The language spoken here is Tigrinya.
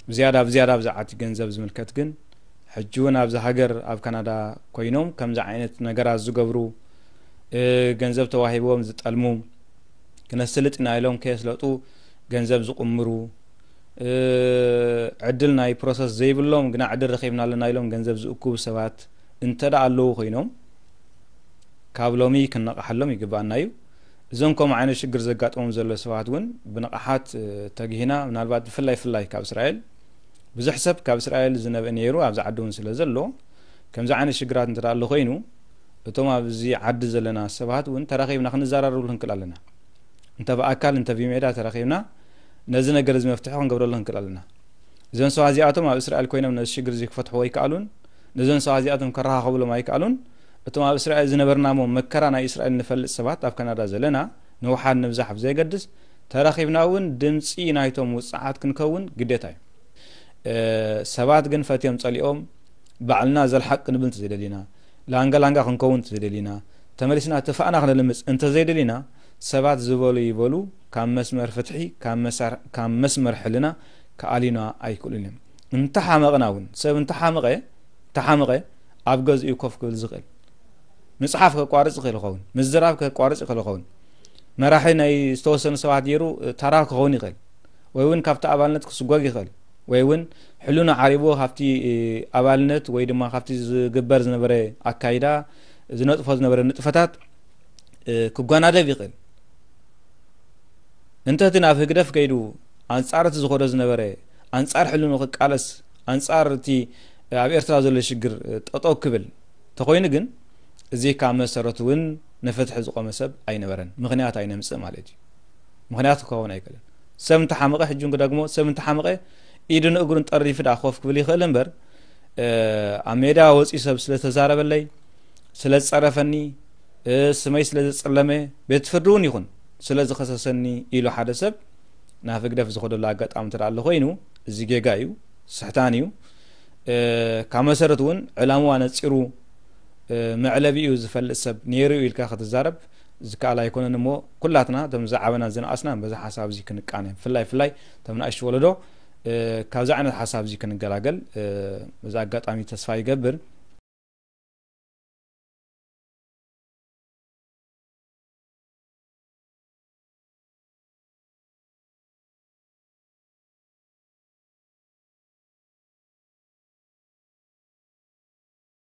ብዝያዳ ብዝያዳ ብዛዕባ እቲ ገንዘብ ዝምልከት ግን፣ ሕጂ እውን ኣብዚ ሃገር ኣብ ካናዳ ኮይኖም ከምዚ ዓይነት ነገራት ዝገብሩ፣ እ፣ ገንዘብ ተዋሂቦም ዝጠልሙ፣ ክነስልጥ ኢና ኢሎም ከየስለጡ ገንዘብ ዝቕምሩ፣ እ፣ ዕድል ናይ ፕሮሰስ ዘይብሎም ግና ዕድል ረኺብና ኣለና ኢሎም ገንዘብ ዝእክቡ ሰባት እንተ ደኣ ኣለዉ ኮይኖም፣ ካብ ሎሚ ክንነቕሓሎም ይግባኣና እዩ። እዞም ከምኡ ዓይነት ሽግር ዘጋጥሞም ዘሎ ሰባት እውን ብንቕሓት፣ እ፣ ተጊህና፣ ምናልባት ብፍላይ ፍላይ ካብ እስራኤል ብዙሕ ሰብ ካብ እስራኤል ዝነብአ ነይሩ፣ ኣብዚ ዓዲ እውን ስለ ዘሎ፣ ከምዚ ዓይነት ሽግራት እንተ ደኣ ኣሎ ኮይኑ፣ እቶም ኣብዚ ዓዲ ዘለና ሰባት እውን ተራኺብና ክንዘራረብሉ ክንክእል ኣለና። እንተ ብኣካል እንተ ብሜዳ ተራኺብና ነዚ ነገር እዚ መፍትሒ ክንገብረሉ ክንክእል ኣለና። እዞም ሰባት እዚኣቶም ኣብ እስራኤል ኮይኖም ነዚ ሽግር እዚ ክፈትሕዎ ኣይከኣሉን። ነዞም ሰባት እዚኣቶም ከረኻኽብሎም ኣይከኣሉን። እቶም ኣብ እስራኤል ዝነበርና እሞ መከራ ናይ እስራኤል ንፈልጥ ሰባት ኣብ ካናዳ ዘለና ንውሓድ ንብዛሕ ብዘየገድስ ተራኺብና እውን ድምፂ ናይቶም ውፅዓት ክንከውን ግዴታ እዩ። እ፣ ሰባት ግን ፈትዮም ጸሊኦም ባዕልና ዘልሓቅ ክንብል እንተዘይደሊና፣ ላንጋ ላንጋ ክንከውን እንተዘይደሊና፣ ተመሊስና ትፋእና ክነልምፅ እንተዘይደሊና፣ ሰባት ዝበሉ ይበሉ ካብ መስመር ፍትሒ፣ ካብ መሳር-፣ ካብ መስመር ሕልና ክኣልዩና ኣይክእሉን እዮም። እንተሓመቕና እውን፣ ሰብ እንተሓመቐ፣ እንተሓመቐ ኣብ ገዝኡ ኮፍ ክብል ዝኽእል፣ ምፅሓፍ ከቋርፅ ይኽእል ይኸውን፣ ምዝራብ ከቋርፅ ይኽእል ይኸውን፣ መራሒ ናይ ዝተወሰኑ ሰባት ገይሩ ተራ ክኸውን ይኽእል፣ ወይ እውን ካብቲ ኣባልነት ክስጎግ ይኽእል፣ ወይ እውን ሕልኑ ዓሪቡ ካብቲ፣ እ፣ ኣባልነት ወይ ድማ ካብቲ ዝግበር ዝነበረ ኣካይዳ፣ ዝነጥፎ ዝነበረ ንጥፈታት፣ እ፣ ክጓናደብ ይኽእል። እንተ እቲ ናብ ህግደፍ ከይዱ ኣንጻር እቲ ዝኸዶ ዝነበረ፣ ኣንጻር ሕልኑ ክቃለስ፣ ኣንጻር እቲ ኣብ ኤርትራ ዘሎ ሽግር ጠጠው ክብል ተኾይኑ ግን፣ እዚ ካብ መሰረቱ እውን ንፍትሒ ዝቆመ ሰብ ኣይነበረን። ምኽንያት ኣይነምጽእ ማለት እዩ። ምኽንያት ክኸውን ኣይክእልን። ሰብ እንተሓመቐ፣ ሕጂ እውን ክደግሞ፣ ሰብ እንተሓመቐ ኢዱን እግሩን ጠሪፉ ደኣ ኮፍ ክብል ይኽእል እምበር፣ እ፣ ኣብ ሜዳ ወፂኡ ሰብ ስለ ዝተዛረበለይ፣ ስለ ዝፀረፈኒ፣ እ፣ ስመይ ስለ ዘፀለመ፣ ቤት ፍርዲ እውን ይኹን ስለ ዝኸሰሰኒ ኢሉ ሓደ ሰብ ናብ ህግደፍ ዝኸደሉ ኣጋጣሚ እንተ ደኣ ኣሎ ኮይኑ፣ እዚ ጌጋ እዩ፣ ስሕታን እዩ። እ፣ ካብ መሰረቱ እውን ዕላምኡ ኣነፂሩ፣ እ፣ መዕለቢኡ ዝፈልጥ ሰብ ነይሩ ኢልካ ክትዛረብ ዝከኣል ኣይኮነን። እሞ ኩላትና እቶም ዝዓበና ዝነኣስና በዚ ሓሳብ እዚ ክንቃነ፣ ብፍላይ፣ ብፍላይ እቶም ንኣሽቱ ወለዶ፣ እ፣ ካብዚ ዓይነት ሓሳብ እዚ ክንገላገል፣ እ፣ በዚ ኣጋጣሚ ተስፋ ይገብር።